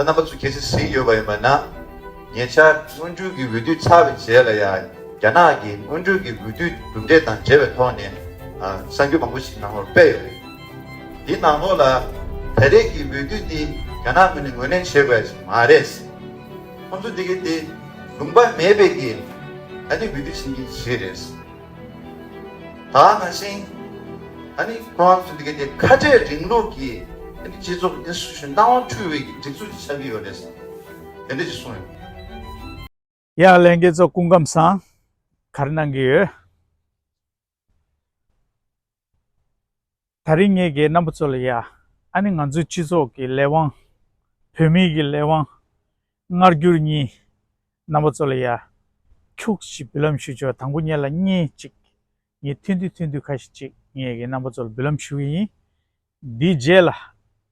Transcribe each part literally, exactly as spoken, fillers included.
རྣམ་པ་ཚོ་གལ་སྲིད་གཟིགས་ཡོད་པ་ཡིན་པ་ན། ཉེ་ཆར་སྔོན་འགྲོའི་གི་འོས་བསྡུ་ཚར་བའི་རྗེས་ལ་ཡང་རྒྱ་ནག་གི་སྔོན་འགྲོའི་གི་འོས་བསྡུའི་གྲུབ་འབྲས་དང་འབྲེལ་བའི་ཐོག་ནས་ཨ་གསར་འགྱུར་མང་པོ་ཞིག་ནང་ལོགས་སྤེལ་ཡོད་རེད། འདི་ནང་ལོགས་ལ་ད་རེས་ཀྱི་འོས་བསྡུ་འདི་རྒྱ་ནག་ངོས་ནས་ངོས་ལེན་བྱེད་དགོས་ཡ་ཞིག་མ་རེད། ཁོང་ཚོ་འདི་གི་འདི་ལུང་པ་མེད་པའི་གི་ཨ་ནི་འོས་བསྡུ་བྱེད་མཁན་ཞིག་རེད། ད་ནང་བཞིན་ཨ་ནི་ཁོང་ཚོ་འདི་ག་དེ་ཁ་བྲལ་རིང་ལུགས་ཀྱི་ཨ་ནི་སྤྱི་ཚོགས་ཀྱི་སྣང་བ་འཁྲུལ་བའི་སྒྲིག་འཛུགས་ཅིག་ཆགས་ཀྱི་ཡོད་རེད། དེ་འདྲ་ཅིག་གསུངས་ཡོད། ཡ་ལྷན་རྒྱས་ཚོ་སྐུ་ཁམས་བཟང་། ག་རེ་གནང་གི་ཡོད། ད་རིང་ངེད་ཀྱིས་རྣམ་པ་ཚོ་ལ་ཡ་ཨ་ནི་ང་ཚོའི་སྤྱི་ཚོགས་ཀྱི་ལས་དབང་། བོད་མིའི་གི་ལས་དབང་། སྔར་འགྱུར་གཉིས། རྣམ་པ་ཚོ་ལ་ཡ་ཁྱུག་ཅིག་འབུལ་ལམ་ཞུ་ཆོག་དང་པོ་ངེད་ལ་གཉིས་ཅིག་ངས་ཐུང་ཐུང་ཐུང་ཐུང་ཁ་ཤས་ཅིག་ངེད་ཀྱིས་རྣམ་པ་ཚོ་ལ་འབུལ་ལམ་ཞུ་གི་ཡིན། འདིའི་རྗེས་ལ་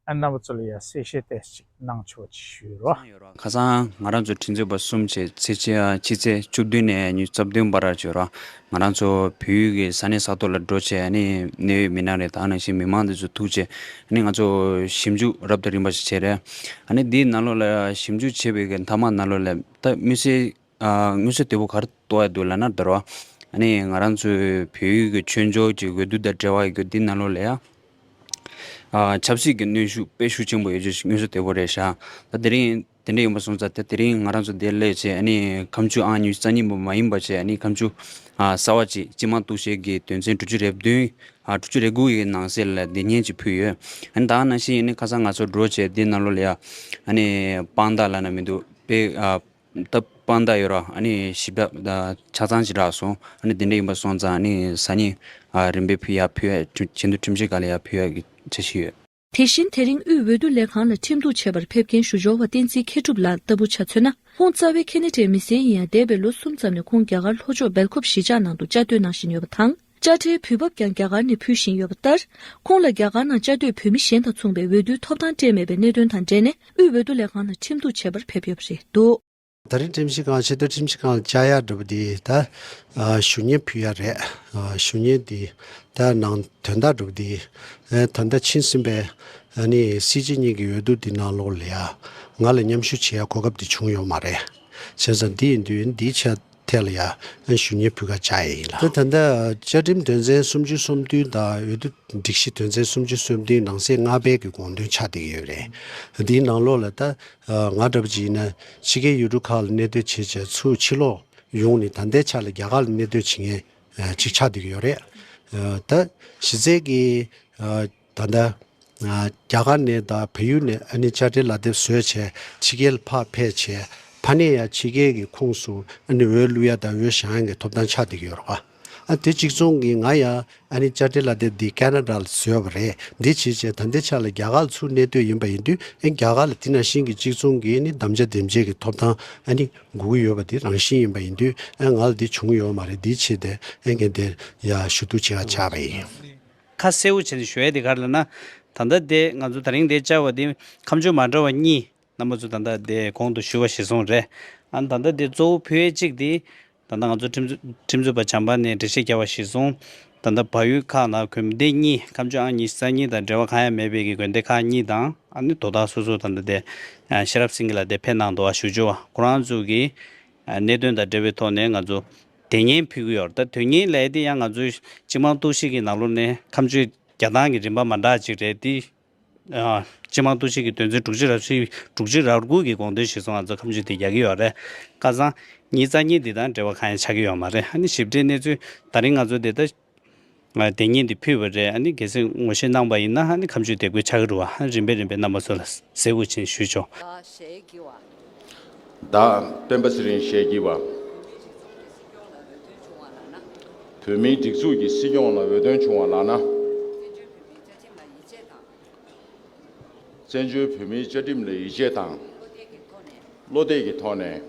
ཨ་རྣམ་པ་ཚོ་ལ་ཡ་གསལ་བཤད་ཏོག་ཙམ་ཅིག་གནང་ཆོག་ཅིག་ཞུས་རོགས། ཁ་སང་ང་རང་ཚོ་ཁྲིམས་རྩོད་པ་གསུམ་བྱས་ཚེས་ཕྱི་ཕྱི་ཚེས་བཅུ་བདུན་ནས་ཉི་ཤུ་རྩ་བདུན་བར་བྱས་རོགས། ང་རང་ཚོ་བལ་ཡུལ་གྱི་ས་གནས་ས་ཐོག་ལ་འགྲོ་བྱས་ཨ་ནི་གནད་ཡོད་མི་སྣ་རེད་ད་ནང་བཞིན་མི་མང་འདི་ཚོ་ཐུག་བྱས་ཨ་ནི་ང་ཚོ་ཞིབ་འཇུག་རབ་དང་རིམ་པ་ཞིག་བྱས་རེད། ཨ་ནི་འདིའི་ནང་ལོགས་ལ་ཞིབ་འཇུག་བྱས་པའི་གི་མཐའ་མ་ནང་ལོགས་ལ་ད་མི་སེར་ཨ་མངོན་གསལ་དོད་པོ་ག་རེ་རྟོགས་ཡ་འདུག་ལབ་ན་ད་རོ། ཨ་ནི་ང་རང་ཚོའི་བལ་ཡུལ་གྱི་ཆོས་ཕྱོགས་ཀྱི་འོས་བསྡུ་དང་འབྲེལ་བ་ཡོད་རྒྱུ་འདི་ནང་ལོགས་ལ་ཡ། ཨ་ཆབ་སྲིད་ཀྱི་གནོན་ཤུགས་དཔེ་ཤུགས་ཆེན་པོ་ཡོད་རྒྱུ་ཞིག་མངོན་གསལ་དོད་པོ་རེད་ཤག་ད་དེ་རིང་དེ་འདྲ་ཡིན་པ་སོང་ཙང་ད་དེ་རིང་ང་རང་ཚོ་འདིར་སླེབས་བྱས་ཨ་ནི་ཁ་མཆུ་ཨང་ཉི་ཤུ་རྩ་གཉིས་པོ་མ་ཡིན་པ་བྱས་ཨ་ནི་ཁ་མཆུ་ཨ་གསར་བ་ཅིག་སྤྱི་དམངས་གཏུག་བཤེར་གྱི་དོན་ཚན་དྲུག་ཅུ་རེ་བདུན་ཨ་དྲུག་ཅུ་རེ་དགུ་ཡི་ནང་གསེས་ལ་འདི་སྙན་ཅིག་ཕུལ་ཡོད། ཨ་ནི་ད་ནང་བཞིན་ཨ་ནི་ཁ་སང་ང་ཚོ་འགྲོ་བྱས་འདི་ནང་ལོགས་ལ་ཡ་ཨ་ནི་དཔང་རྟགས་ལབ་ན་མི་འདུག་དཔེ་ཨ། ད་དཔང་རྟགས་ཡོད་ར་ཨ་ནི་ཞིབ་ཕྲ་ཆ་ཚང་ཞིག་རག་སོང་ཨ་ནི་དེ་འདྲ་ཡིན་པ་སོང་ཙང་ཨ་ནི་ས་ཉིན་རིམ་པས་ཕུལ་ཡ་ཕུལ་ཡ་ཆེད་དུ་ཁྲིམས་ཞིབ་ཁང་ལ་ཡ་ཕུལ་ཡ་གི་འཆར་གཞི་ཡོད། དེ་བཞིན་དེ་རིང་དབུས་འོས་བསྡུ་ལས་ཁང་ལ་ཁྲིམས་གཏུག་བྱེད་པར་ཕེབས་མཁན་ཞུ་སྦྱོར་བ་བསྟན་འཛིན་མཁས་གྲུབ་ལགས་ལྟ་བུ་ཆ་མཚོན་ན། ཁོང་རྩ་བའི་ཁེ་ན་ཌའི་མི་སེར་ཡིན་ཡང་འདས་པའི་ལོ་གསུམ་ཙམ་ནས་ཁོང་རྒྱ་གར་ལྷོ་ཕྱོགས་སྦེལ་ཀོབ་གཞིས་ཆགས་ནང་དུ་བཅའ་སྡོད་གནང་བཞིན་ཡོད་པ་དང་། དཔྱ་ཁྲལ་འབུལ་འབབ་ཀྱང་རྒྱ་གར་ནས་ཕུལ་བཞིན་ཡོད་པ་ལྟར། ཁོང་ལ་རྒྱ་གར་ནང་བཅའ་སྡོད་བོད་མི་གཞན་དང་མཚུངས་པའི་འོས་བསྡུའི་ཐོབ་ཐང་སྤྲད་མེད་པའི་གནད་དོན་དང་འབྲེལ་ནས་དབུས་འོས་བསྡུ་ལས་ཁང་ལ་ཁྲིམས་གཏུག་བྱེད་པར་ཕེབས་ཡོད་པ་རེད་འདུག་ད་རེས་ཁྲིམས་ཞིབ་ཁང་ཆེས་མཐོའི་ཁྲིམས་ཞིབ་ཁང་ལ་བཅར་ཡག་འདྲ་པོ་འདི་ད་ཨ་ཞུ་སྙན་ཕུལ་ཡག་རེད། ཨ་ཞུ་སྙན་འདི་ད་ནང་དོན་དག་འདྲ་པོ་འདི་ཨ་ད་ལྟ་ཕྱིན་ཟིན་པའི་ཨ་ནི་སྲིད་སྤྱི་གཉིས་ཀྱི་འོས་བསྡུ་འདི་ནང་ལོགས་ལ་ཡ་ང་ལ་མཉམ་ཞུགས་བྱེད་ཡག་གོ་སྐབས་འདི་བྱུང་ཡོད་མ་རེད། བྱས་ཙང་འདི་ཡིན་དུས་འདིའི་ཆ་ཐད་ལ་ཡ་ཨ་ཞུ་སྙན་ཕུལ་ག་བཅར་ཡག་ཡིན་ལགས། ད་ད་ལྟ་བཅའ་ཁྲིམས་དོན་ཚན་སུམ་ཅུ་སོ་བདུན་དང་འོས་བསྡུ་སྒྲིག་གཞི་དོན་ཚན་སུམ་ཅུ་སོ་བདུན་ནང་གསེས་ལྔ་པའི་གི་དགོངས་དོན་ཆགས་བསྡད་ཀྱི་ཡོད་རེད། འདིའི་ནང་ལོགས་ལ་ད། ང་འདྲ་པོ་ཅིག་ཡིན་ན་ཕྱི་རྒྱལ་ཡུལ་གྲུ་ཁག་ལ་གནས་སྡོད་བྱེད་བྱས་ཚུར་ཕྱིར་ལོག་ཡོང་ནས་ད་ལྟའི་ཆ་ལ་རྒྱ་གར་ལ་གནས་སྡོད་བྱེད་མཁན་ཅིག་ཆགས་བསྡད་ཀྱི་ཡོད་རེད། ད་གཞི་རྩའི་གི་ད་ལྟ་རྒྱ་གར་ནས་དང་བལ་ཡུལ་ནས་ཨ་ནི་དཔྱ་ཁྲལ་ལག་དེབ་བཟོས་བྱས་ཕྱི་རྒྱལ་ཕར་ཕེབས་བྱས་ཕ་ནས་ཡང་ཕྱི་རྒྱལ་གི་ཁོངས་སུ་ཨ་ནི་འོས་བླུག་ཡ་དང་འོས་བཞེངས་ཡ་གི་ཐོབ་ཐང་ཆགས་བསྡད་ཀྱི་ཡོད་རེད་པ། ཨ་དེ་གཅིག་མཚུངས་ཀྱི་ང་ཡང་ཨ་ནི་དཔྱ་ཁྲལ་ལག་དེབ་འདི་ཁེ་ན་ཌ་ལ་བཟོས་པ་རེད། འདི་བྱས་བྱས་ད་ལྟའི་ཆ་ལ་རྒྱ་གར་ལ་ཚུར་གནས་སྡོད་ཡིན་པ་ཡིན་དུས་ཨ་རྒྱ་གར་ལ་དེ་ནང་བཞིན་གྱི་གཅིག་མཚུངས་ཀྱི་ཨ་ནི་དམ་བཅའ་འདེམས་བྱེད་ཀྱི་ཐོབ་ཐང་ཨ་ནི་དགོས་ཀྱི་ཡོད་པ་དེ་རང་བཞིན་ཡིན་པ་ཡིན་དུས་ཨ་ང་ལ་འདི་བྱུང་ཡོད་མ་རེད། འདི་བྱས་ཏེ་ཨ་ངས་འདིར་ཡ་ཞུ་གཏུག་བྱེད་ག་བཅར་བ་ཡིན། ཁ་གསལ་པོ་བྱས་ནས་ཞུ་ཡ་དེ་ག་རེ་ལབ་ན། ད་ལྟ་དེ་ང་ཚོ་ད་རིང་འདིར་བཅར་བ་དེ་ཁ་མཆུ་མ་འདྲ་བ་གཉིས། རྣམ་པ་ཚོ་ད་ལྟ་དེ་གོང་དུ་ཞུས་པ་གཞིར་བཟུང་རེད། ཨ་ནི་ད་ལྟ་དེ་གཙོ་བོ་ཕུལ་ཡས་གཅིག་དེ། ད་ལྟ་ང་ཚོ་ཁྲིམས་རྩོད་ཁྲིམས་རྩོད་པ་བྱམས་པ་ནས་འགྲེལ་བཤད་བརྒྱབ་པ་གཞིར་བཟུང་། ད་ལྟ་བལ་ཡུལ་ཁག་ནང་གོམས་འདི་གཉིས་ཁ་མཆུ་ཨང་ཉི་ཤུ་རྩ་གཉིས་དང་འབྲེལ་བ་གང་ཡང་མེད་པའི་གི་དགོན་སྡེ་ཁག་གཉིས་དང་ཨ་ནི་དོ་བདག་སོ་སོ་ད་ལྟ་དེ་ཤེས་རབ་སེང་གེ་ལགས་དེ་ཕེབས་གནང་འདུག་བ། ཞུ་སྦྱོར་བ་ཁོ་རང་ཚོ་གི་གནད་དོན་དང་འབྲེལ་བའི་ཐོག་ནས་ང་ཚོ་དེ་སྙན་ཕུལ་གི་ཡོད་རེད། ད་དེ་སྙན་ལབ་ཡས་དེ་ཡང་ང་ཚོའི་སྤྱི་དམངས་གཏུག་བཤེར་གི་ནང་ལོགས་ནས་ཁ་མཆུ་རྒྱག་སྟངས་ཀྱི་རིམ་པ་མ་འདྲ་ཅིག་རེད་དེ། ཨ་སྤྱི་དམངས་གཏུག་བཤེར་གྱི་དོན་ཚན་དྲུག་ཅུ་རེ་གཅིག་དྲུག་ཅུ་རེ་དགུ་གི་དགོངས་དོན་གཞིར་བཟུང་ང་ཚོ་ཁ་མཆུ་དེ་རྒྱག་གི་ཡོད་རེད། ཁ་སང་ཉིས་རྩ་གཉིས་འདི་དང་འབྲེལ་བ་གང་ཡང་ཆགས་ཀྱི་ཡོད་མ་རེད། ཨ་ནི་ཞིབ་ཕྲའི་གནས་ཚུལ་ད་རིང་ང་ཚོ་དེ་ལྟ་དེ་ཉིན་འདི་ཕུལ་བ་རེད། ཨ་ནི་གལ་སྲིད་ངོ་ཤེས་གནང་པ་ཡིན་ན་ཨ་ནི་ཁ་མཆུ་དེ་དགོས་ཆགས་ཀྱི་རེད་བ། ཨ་ནི་རིམ་པས་རིམ་པས་རྣམ་པ་ཚོ་ལ་གསལ་པོ་བྱས་ཞུས་ཆོག་བདག་སྤེན་པ་ཚེ་རིང་ཞལ་གྱིས་པ། བོད་མིའི་སྒྲིག་འཛུགས་ཀྱི་སྲིད་སྐྱོང་ལ་འོས་ཐོན་བྱུང་བ་ལགས་ན། བཙན་བྱོལ་བོད་མིའི་བཅའ་ཁྲིམས་ལ་ཡིད་ཆེས་དང་། བློ་གཏད་ཀྱི་ཐོག་ནས།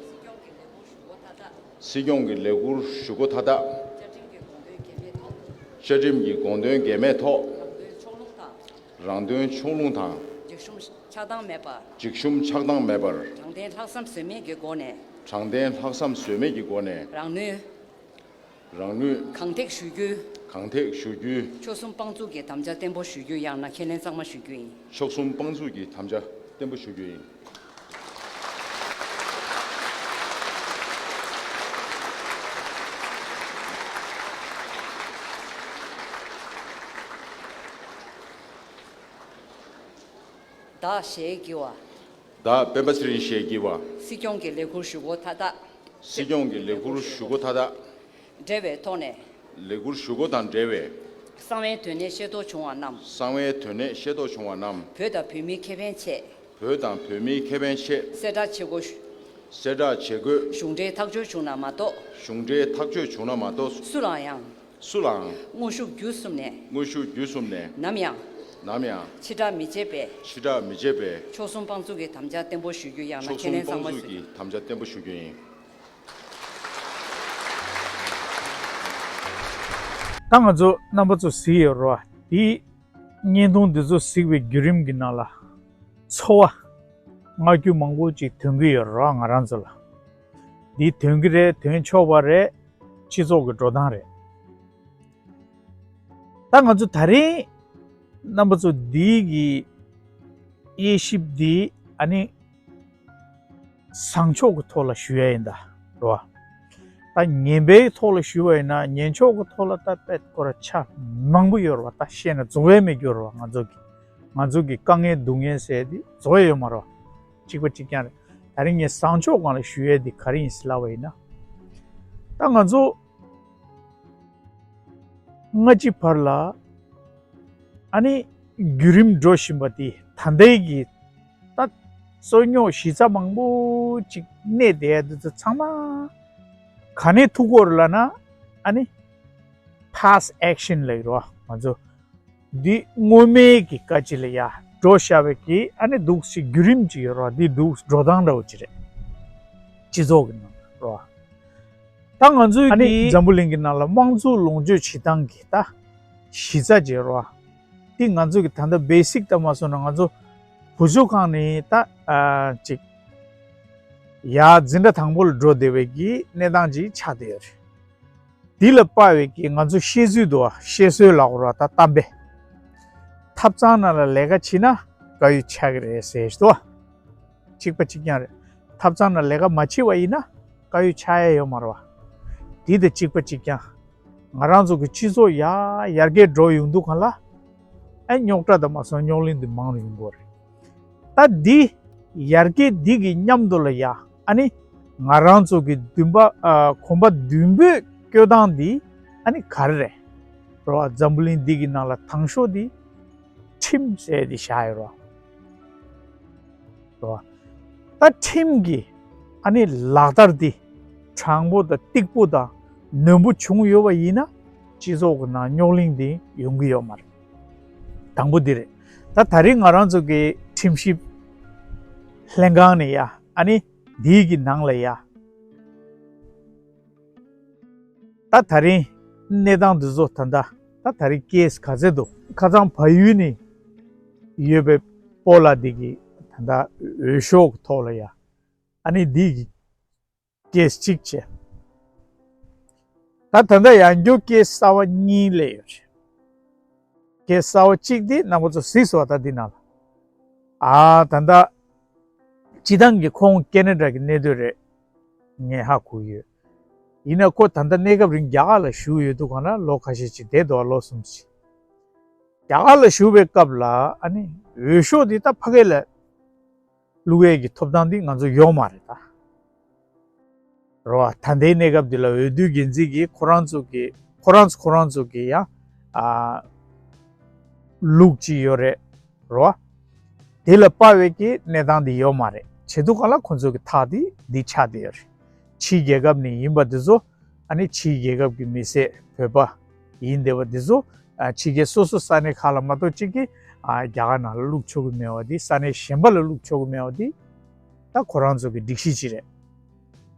སྲིད་སྐྱོང་གི་ལས་ཁུར་ཞུ་གོ་ཐ་དད། བཅའ་ཁྲིམས་ཀྱི་དགོངས་དོན་འགལ་མེད་ཐོག་རང་དོན་ཕྱོགས་ལྷུང་དང་། འཇིགས་ཞུམ་ཆགས་སྡང་མེད་པར། འཇིགས་ཞུམ་ཆགས་སྡང་མེད་པར། དྲང་བདེན་ལྷག་བསམ་ཟོལ་མེད་ཀྱི་སྒོ་ནས། དྲང་བདེན་ལྷག་བསམ་ཟོལ་མེད་ཀྱི་སྒོ་ནས། རང་ནུས། རང་ནུས། གང་ཐེག་ཞུ་རྒྱུའི། གང་ཐེག་ཞུ་རྒྱུའི། མཆོག་གསུམ་དཔང་བཙུགས་ཀྱི་དམ་བཅའ་བརྟན་པོ་ཞུ་རྒྱུ་ཡང་ན་ཁས་ལེན་གཙང་མ་ཞུ་རྒྱུ་ཡིན། མཆོག་གསུམ་དཔང་བཙུགས་ཀྱི་དམ་བཅའ་བརྟན་པོ་ཞུ་རྒྱུ་ཡིན། བདག་ཞེས་བགྱི་བ། བདག་སྤེན་པ་ཚེ་རིང་ཞེས་བགྱི་བ། སྲིད་སྐྱོང་གི་ལས་ཁུར་ཞུ་སྒོ་མཐའ་དག་སྲིད་སྐྱོང་གི་ལས་ཁུར་ཞུ་སྒོ་མཐའ་དག་འབྲེལ་བའི་ཐོག་ནས། ལས་ཁུར་ཞུ་སྒོ་དང་འབྲེལ་བའི། གསང་བའི་དོན་གནད་ཤེས་རྟོགས་བྱུང་བ་རྣམས། གསང་བའི་དོན་གནད་ཤེས་རྟོགས་བྱུང་བ་རྣམས། བོད་དང་བོད་མིའི་ཁེ་ཕན་ཆེད། བོད་དང་བོད་མིའི་ཁེ་ཕན་ཆེད། གསལ་བསྒྲགས་བྱེད་དགོས། གསལ་བསྒྲགས་བྱེད་དགོས། གཞུང་འབྲེལ་ཐག་གཅོད་བྱུང་ན་མ་གཏོགས། གཞུང་འབྲེལ་ཐག་གཅོད་བྱུང་ན་མ་གཏོགས། སུ་ལའང་། སུ་ལའང་། དངོས་ཤུགས་བརྒྱུད་གསུམ་ནས། དངོས་ཤུགས་བརྒྱུད་གསུམ་ནས། ནམ་ཡང་། ནམ་ཡང་། ཕྱི་བསྒྲགས་མི་བྱེད་པའི། ཕྱི་བསྒྲགས་མི་བྱེད་པའི། ཆོལ་གསུམ་དཔང་བཙུགས་ཀྱི་དམ་བཅའ་བརྟན་པོ་ཞུ་རྒྱུ། ཡང་ན་ཕྱོགས་ཁས་ལེན་གསུམ་གཙང་མ་དཔང་ཞུ་བཙུགས་རྒྱུ། ཀྱི་དམ་བཅའ་བརྟན་པོ་ཞུ་རྒྱུ་ཡིན། ད་ང་ཚོ་རྣམ་པ་ཚོ་གཟིགས་ཡོད་རེད་བ། དེ་བརྙན་ཐུང་འདི་ཚོ་གཟིགས་པའི་བརྒྱུད་རིམ་གྱི་ནང་ལ་ཚོར་བ་ང་རྒྱུ་མང་པོ་ཅིག་ཐོན་གྱི་ཡོད་རེད་བ། ང་རང་ཚོ་ལ་འདི་ཐོན་གྱི་རེད། ཐོན་ཆོག་པ་རེད། སྤྱི་ཚོགས་ཀྱི་འགྲོ་སྟངས་རེད། ད་ང་ཚོ་ད་རིང་རྣམ་པ་ཚོ་འདི་གི་དབྱེ་ཞིབ་འདི་ཨ་ནི་བཟང་ཕྱོགས་ཀྱི་ཐོག་ལ་ཞུ་ཡ་ཡིན་ད་རོ། ད་ངན་པའི་ཐོག་ལ་ཞུ་བ་ཡིན་ན་ངན་ཕྱོགས་ཀྱི་ཐོག་ལ་ད་དཔེ་སྐོར་ཆ་མང་པོ་ཡོད་རེད་བ། ད་བཤད་ན་རྫོགས་ཡ་མེད་རྒྱུ་རེད་བ། ང་ཚོ་གི་ང་ཚོ་གི་དཀའ་ངལ་སྡུག་བསྔལ་ཟེར་དེ་རྫོགས་ཡ་ཡོད་མ་རེད་བ། གཅིག་པ་གཅིག་རྐྱང་རེད། ད་རིང་ངས་བཟང་ཕྱོགས་སྒང་ལ་ཞུ་ཡ་དེ་ག་རེ་ཡིན་ཟེར་ལབ་པ་ཡིན་ན། ད་ང་ཚོ་སྔ་ཕྱི་བར་ལ་ཨ་ནི་བརྒྱུད་རིམ་འགྲོ་བཞིན་པ་དེ་ད་ལྟའི་གི་ད་རྩོད་རྙོག་གཞི་རྩ་མང་པོ་ཅིག་གནས་བསྡད་ཡ་དེ་ཚོ་ཚང་མ་ག་ནས་ཐུག་གོ་རེད་ལབ་ན། ཨ་ནི་past action ལབ་ཀྱི་རེད་བ། ང་ཚོ་འདི་སྔོན་མའི་གི་བཀའ་སྤྱི་ལ་ཡ་འགྲོ་བཞག་པའི་གི་ཨ་ནི་འདུག་སེ་བརྒྱུད་རིམ་ཅིག་ཡོད་རེད་བ། འདི་འདུག་སེ་འགྲོ་སྟངས་འདྲ་བོ་ཅིག་རེད། སྤྱི་ཚོགས་ཀྱི་ནང་རེད་བ། ད་ང་ཚོའི་ཨ་ནི་འཛམ་བུ་གླིང་གི་ནང་ལ་དམངས་གཙོ་ལོངས་སྤྱོད་བྱེད་སྟངས་ཀྱི་ད་གཞི་རྩ་ཅིག་ཡོད་རེད་བ། འདི་ང་ཚོ་གི་ད་ལྟ་basic ལྟ་མ་སོང་ན་ང་ཚོ་བུ་བཟོ་ཁང་ནས་ད་ཨ་ཅིག་ཡར་འཛིན་གྲྭ་དང་པོ་ལ་འགྲོ་བསྡད་པའི་གི་གནས་སྟངས་ཅིག་ཆགས་བསྡད་ཡོད་རེད། འདི་ལ་དཔག་པའི་གི་ང་ཚོ་བཤད་ཚུལ་འདུག་བ། བཤད་སྲོལ་ལབ་དགོས་རེད་བ། ད་གཏམ་དཔེ། ཐབ་ཚང་ནང་ལ་ལས་ཀ་བྱེད་ན་དཀར་ཡོལ་ཆགས་ཀྱི་རེད་ཟེར་འདུག་བ། གཅིག་པ་གཅིག་རྐྱང་རེད། ཐབ་ཚང་ནང་ལས་ཀ་མ་བྱེད་པ་ཡིན་ན་དཀར་ཡོལ་ཆགས་ཡ་ཡོད་མ་རེད་བ། འདི་དང་གཅིག་པ་གཅིག་རྐྱང་། ང་རང་ཚོ་གི་སྤྱི་ཚོགས་ཡར་ཡར་རྒྱས་འགྲོ་ཡོང་དུས་སྒང་ལ་ཨ་རྙོག་དྲ་དང་མ་སོང་རྙོག་གླེང་འདི་མང་རུ་ཡོང་གི་ཡོད་རེད། ད་འདི་ཡར་རྒྱས་འདི་གི་མཉམ་དུ་ལ་ཡ་ཨ་ནི་ང་རང་ཚོ་གི་འདུན་པ་ཨ་གོམ་པ་མདུན་སྤོས་སྐྱོད་སྟངས་འདི་ཨ་ནི་ག་རེ་རེད། རོ། འཛམ་བུ་གླིང་འདི་གི་ནང་ལ་དང་ཤོས་འདི་ཁྲིམས་ཟེར་འདི་བཞག་ཡོད་རོ། རོ། ད་ཁྲིམས་ཀྱི་ཨ་ནི་ལག་བསྟར་འདི་དྲང་པོ་དང་གཏིང་པོ་དང་ནན་པོ་བྱུང་ཡོད་པ་ཡིན་ན་སྤྱི་ཚོགས་ཀྱི་ནང་རྙོག་གླེང་འདི་ཡོང་གི་ཡོད་མ་རེད། དང་པོ་འདི་རེད། ད་ད་རིང་ང་རང་ཚོ་གི་ཁྲིམས་ཞིབ་ལྷན་ཁང་ནས་ཡ་ཨ་ནི་འདིའི་གི་ནང་ལ་ཡ་ད་ད་རིང་གནས་སྟངས་འདི་ཚོ་ད་ལྟ་ད་ད་རིང་ཀེ་སི་ག་ཚད་འདུག་ཁ་སང་བལ་ཡུལ་ནས་ཡོད་པའི་སྤོ་ལགས་འདི་གི་ད་ལྟ་འོས་ཤོག་གི་ཐོག་ལ་ཡ་ཨ་ནི་འདི་གི་ཀེ་སི་གཅིག་བྱས། ད་ད་ལྟ་ཡང་བསྐྱར་ཀེ་སི་གསར་པ་གཉིས་སླེབས་ཡོད་རེད། ཀེ་སི་གསར་པ་གཅིག་འདི་རྣམ་པ་ཚོ་གཟིགས་སོང་ད་འདི་ནང་ལ། ཨ་ད་ལྟ་སྤྱི་བཏང་གི་ཁོང་ཁེ་ན་ཌ་གི་གནས་སྡོད་རེད། ངས་ཧ་གོ་ཡོད། ཡིན་ན་ཁོ་ད་ལྟ་གནས་སྐབས་རིང་རྒྱ་གར་ལ་བཞུགས་ཡོད་དུས་སྒང་ལ་ལོ་ཁ་ཤས་ཅིག་བསྡད་འདུག་ལོ་གསུམ་ཅིག་རྒྱ་གར་ལ་བཞུགས་པའི་སྐབས་ལ་ཨ་ནི་འོས་ཤོག་འདི་ད་ཕ་གི་ལ་བླུག་ཡས་ཀྱི་ཐོབ་ཐང་འདི་ང་ཚོ་ཡོད་མ་རེད་ད། རོ། ད་ལྟའི་གནས་སྐབས་འདི་ལ་འོས་བསྡུ་འགན་འཛིན་གྱིས་ཁོ་རང་ཚོ་གི་ཁོ་རང་ཚོ་ཁོ་རང་ཚོ་གི་ཡང་ཨ་ལུགས་ཅིག་ཡོད་རེད། རོ། དེ་ལ་དཔག་པའི་གི་གནས་སྟངས་འདི་ཡོད་མ་རེད། བྱེད་དུས་སྒང་ལ་ཁོ་ཚོ་གི་ཐག་འདི་འདི་ཆགས་བསྡད་ཡོད་རེད། ཕྱིའི་རྒྱལ་ཁབ་ནས་ཡིན་པ་འདི་ཚོ་ཨ་ནི་ཕྱིའི་རྒྱལ་ཁབ་ཀྱི་མི་སེར་བོད་པ་ཡིན་བསྡད་པ་འདི་ཚོ་ཨ་ཕྱི་རྒྱལ་སོ་སོ་ས་གནས་ཁག་ལ་མ་གཏོགས་གཅིག་གི་ཨ་རྒྱ་གར་ནང་ལ་བླུག་ཆོག་གི་མེད་པ་འདི་ས་གནས་གཞན་པ་ལ་བླུག་ཆོག་གི་མེད་པ་འདི་ད་ཁོ་རང་ཚོ་གི་སྒྲིག་གཞི་ཅིག་རེད།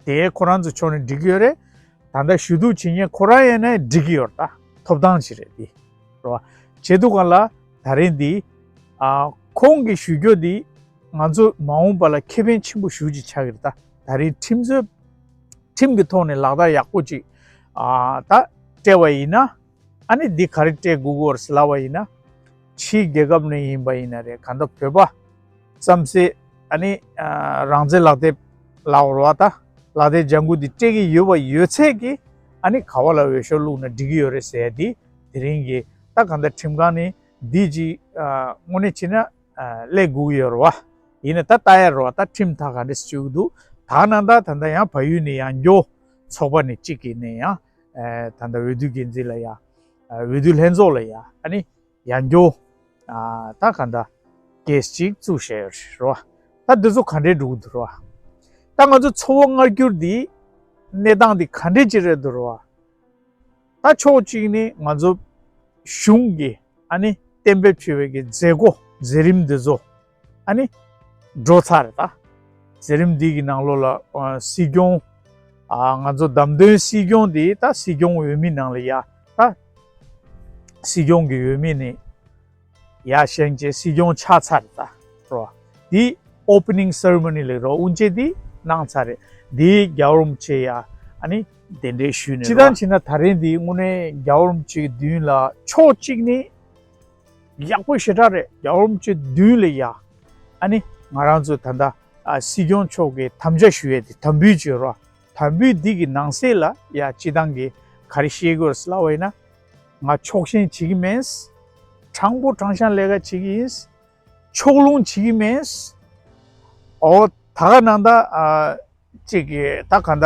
དེ་ཁོ་རང་ཚོ་ཕྱོགས་ནས་འགྲིག་གི་ཡོད་རེད། ད་ལྟ་ཞུ་གཏུག་བྱེད་མཁན་ཁོ་རང་ཡིན་ན་འགྲིག་གི་ཡོད་རེད། ད་ཐོབ་ཐང་ཅིག་རེད་འདི། རེད་བ། བྱེད་དུས་སྒང་ལ་ད་རིང་འདི་ཨ་ཁོང་གི་ཞུ་རྒྱུ་འདི་ང་ཚོ་མ་འོངས་པ་ལ་ཁེ་ཕན་ཆེན་པོ་ཞེ་པོ་ཅིག་ཆགས་ཀྱི་རེད། ད་ད་རིང་ཁྲིམས་རྩོད་ཁྲིམས་ཀྱི་ཐོག་ནས་ལག་བསྟར་ཡག་པོ་ཅིག་ཨ་ད་སྤྲད་པ་ཡིན་ན་ཨ་ནི་འདི་ག་རེ་སྤྲད་དགོས་ཀྱི་ཡོད་རེད་ཟེར་ལབ་པ་ཡིན་ན། ཕྱིའི་རྒྱལ་ཁབ་ནས་ཡིན་པ་ཡིན་ན་རེད། གང་ལྟར་བོད་པ་རྩམ་ཟན་ཨ་ནི་ཨ་རང་བཙན་ལག་དེབ་ལབ་དགོས་རེད་བ། ད་ལག་དེབ་ལྗང་གུ་འདི་སྤྲད་ཀྱི་ཡོད་པ་ཡོད་ཚད་ཀྱིས་ཨ་ནི་ག་པ་ལ་འོས་ཤོག་བླུགས་ན་འགྲིག་གི་ཡོད་རེད་ཟེར་ཡ་འདི་དེ་རིང་གི་ད་གང་ལྟར་ཁྲིམས་ཁང་ནས་འདི་ཅིག་ཨ་དངོས་གནས་བྱས་ན་ ཨ་སླེབས་དགོས་ཀྱི་ཡོད་རེད་བ། ཡིན་ན་ད་ལྟ་ཡ་རེད་བ། ད་ཁྲིམས་ཐག་ག་འདྲ་བཅད་ཀྱི་འདུག་ད་ག་ནང་ད་ད་ལྟ་ཡང་བལ་ཡུལ་ནས་ཡང་སྐྱོ་ཚོགས་པ་ནས་གཅིག་གིས་ནས་ཡང་ཨ་ད་ལྟ་འོས་བསྡུ་འགན་འཛིན་ལ་ཡ་ཨ་འོས་བསྡུ་ལྷན་ཚོགས་ལ་ཡ་ཨ་ནི་ཡང་སྐྱོ་ཨ་ད་ག་འདྲ་ཀེ་སི་གཅིག་བཙུགས་བཞག་ཡོད་རེད་བ། ད་འདི་ཚོ་ག་འདྲས་འགྲོ་གི་འདུག་རེད་བ། ད་ང་ཚོ་ཚོར་བ་མངར་སྐྱུར་འདི་གནས་སྟངས་འདི་ག་འདྲས་ཅིག་རེད་འདུག་རེད་བ། ད་ཕྱོགས་གཅིག་ནས་ང་ཚོ་གཞུང་གི་ཨ་ནི་གཏན་འབེབས་བྱས་པའི་གི་མཛད་སྒོ་མཛད་རིམ་འདི་ཚོ་ཨ་ནི་འགྲོ་ཚར་རེད། ད་མཛད་རིམ་འདི་གི་ནང་ལོགས་ལ་ཨ་སྲིད་སྐྱོང་ཨ་ང་ཚོ་བདམས་ཐོན་སྲིད་སྐྱོང་འདི་ད་སྲིད་སྐྱོང་འོས་མི་ནང་ལ་ཡ་ད་སྲིད་སྐྱོང་གི་འོས་མི་ནི་ཡར་བཞེངས་བྱས་སྲིད་སྐྱོང་ཆགས་ཚར་རེད། ད་རོ། འདི་ཨོ་པེ་ནིང་སེ་རེ་མོ་ནི་ལབ་རོ། དབུ་འབྱེད་འདི་གནང་ཚར་རེད། འདི་རྒྱལ་བ་རིན་པོ་ཆེ་ཡ་ཨ་ནི་གདན་འདྲེན་ཞུས་ནས་སྤྱི་བཏང་བྱས་ན་ད་རིང་འདི་དངོས་གནས་རྒྱལ་བ་རིན་པོ་ཆེ་གི་མདུན་ལ་ཕྱོགས་གཅིག་ནས་ཡག་པོ་ཞེ་དྲག་རེད། རྒྱལ་བ་རིན་པོ་ཆེ་མདུན་ལ་ཡ་ཨ་ནི་ང་རང་ཚོ་ད་ལྟ་ཨ་སྲིད་སྐྱོང་མཆོག་གི་དམ་བཅའ་ཞུ་ཡས་དེ་དམ་འབུལ་བྱོས་རོ། དམ་འབུལ་འདི་གི་ནང་གསེས་ལ་ཡ་སྤྱི་བཏང་གི་ག་རེ་བཤད་དགོས་རེད་ལབ་པ་ཡིན་ན། ང་ཕྱོགས་ཞེན་བྱེད་ཀྱི་མེད། དྲང་པོ་དྲང་བཞག་ལས་ཀ་བྱེད་ཀྱི་ཡིན། ཕྱོགས་ལྷུང་བྱེད་ཀྱི་མེད། ཨོ་ད་ག་ནང་ད་ཨ་ཅིག་གི་ད་ག་ད་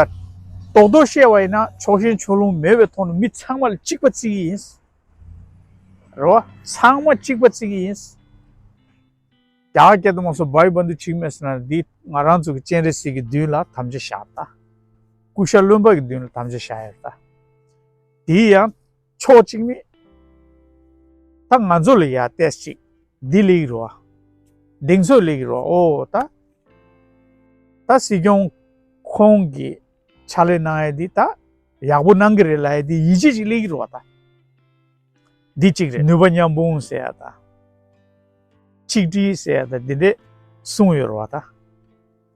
རྡོག་རྡོག་བཤད་པ་ཡིན་ན་ཕྱོགས་ཞེན་ཕྱོགས་ལྷུང་མེད་པའི་ཐོག་ནས་མི་ཚང་མ་ལ་གཅིག་པ་བརྩི་གི་ཡིན། རེད་བ། ཚང་མ་གཅིག་པ་བརྩི་གི་ཡིན། རྒྱ་གར་སྐད་དུ་མ་སོང་བའི་བན་དུ་ཆིག་མེད་ཟེར་ན་འདི་ང་རང་ཚོ་གི་སྤྱན་རས་གཟིགས་ཀྱི་མདུན་ལ་དམ་བཅའ་བཞག་ད། སྐུ་ཞབས་བློན་པོ་གི་མདུན་ལ་དམ་བཅའ་བཞག་ཡོད་ད། དེ་ཡང་ཕྱོགས་གཅིག་ནས་ད་ང་ཚོ་ལ་ཡ་ཏེས་ཅིག་འདི་ལེགས་རོ། གདེང་ཚོད་ལེགས་རོ། ཨོ་ད་ད་སྲིད་སྐྱོང་ཁོང་གི་ཕྱག་ལས་གནང་ཡ་འདི་ད་ཡག་པོ་གནང་གི་རེད་ལབ་ཡ་འདི་ཡིད་ཆེས་ཅིག་ལེགས་རོ་ད། འདི་གཅིག་རེད། ནུས་པ་མཉམ་སྤུངས་ཟེར་ཡ་དང་། ཆིག་སྒྲིལ་ཟེར་ཡ་དང་འདི་འདྲས་གསུངས་ཡོད་རེད་བ་ད།